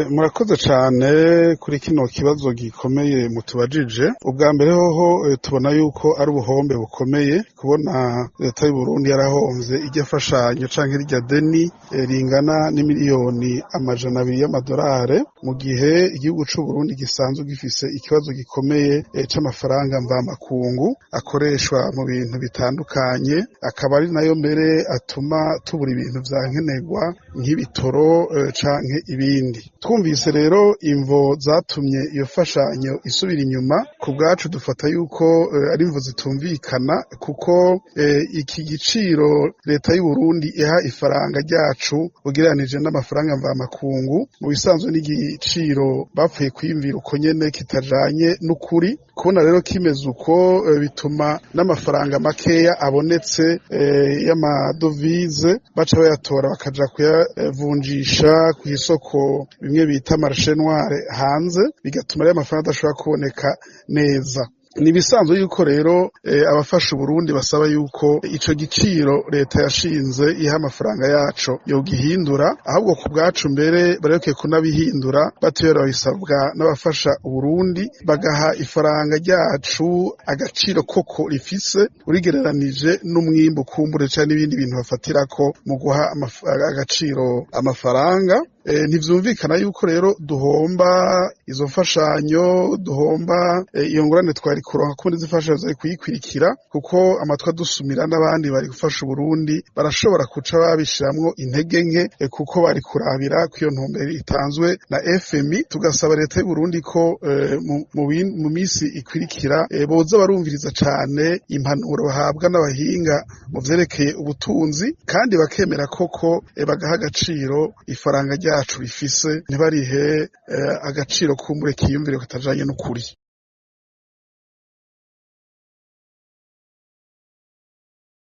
Murakoze cane kuri kino kibazo gikomeye mutubajije. Ubwa mbere hoho, tubona yuko ari ubuhombe bukomeye kubona leta y'u Burundi yarahomvye irya fashanyo canke irya deni ringana n'imiliyoni 200 y'amadolari, mu gihe igihugu c'u Burundi gisanzwe gifise ikibazo gikomeye c'amafaranga mvamakungu akoreshwa mu bintu bitandukanye, akaba ari nayo mbere atuma tubura ibintu vya nkenerwa nk'ibitoro canke ibindi. Twumvise rero imvo zatumye iyo fashanyo isubira inyuma, ku bwacu dufata yuko ari imvo zitumvikana, kuko iki giciro leta y'u Burundi iha ifaranga ryacu ugereranije n'amafaranga mvamakungu, mu bisanzwe n'igiciro bapfuye kwiyumvira uko nyene, kitajanye n'ukuri. Kubona rero kimeze uko, bituma n'amafaranga makeya abonetse y'amadovize baca bayatora bakaja kuyavunjisha kw'isoko, bimwe bita marché noir hanze, bigatuma rero amafaranga adashobora kuboneka neza. Ni ibisanzwe yuko rero abafasha Uburundi basaba yuko ico giciro leta yashinze iha amafaranga yaco yogihindura. Ahubwo ku bwacu mbere bareke kunabihindura batiyora, babisabwa n'abafasha Uburundi, bagaha ifaranga ryacu agaciro koko rifise urigereranije n'umwimbu kumbure canke n'ibindi bintu bafatirako mu guha agaciro amafaranga. Ntivyumvikana yuko rero duhomba izo mfashanyo, duhomba iyo ngurane twari kuronka, kuko izi mfashanyo zari kuyikwirikira, kuko amatwi adusumira n'abandi bari gufasha Uburundi barashobora kuca babishiramwo intege nke, kuko bari kurabira ko iyo ntumbero itanzwe na FMI. Tugasaba leta y'u Burundi ko mu misi ikwirikira boza barumviriza cane impanuro bahabwa n'abahinga mu vyerekeye ubutunzi, kandi bakemera koko bagaha agaciro ifaranga ryacu rifise, ntibarihe agaciro kumbure kiyumvire katajanye n'ukuri.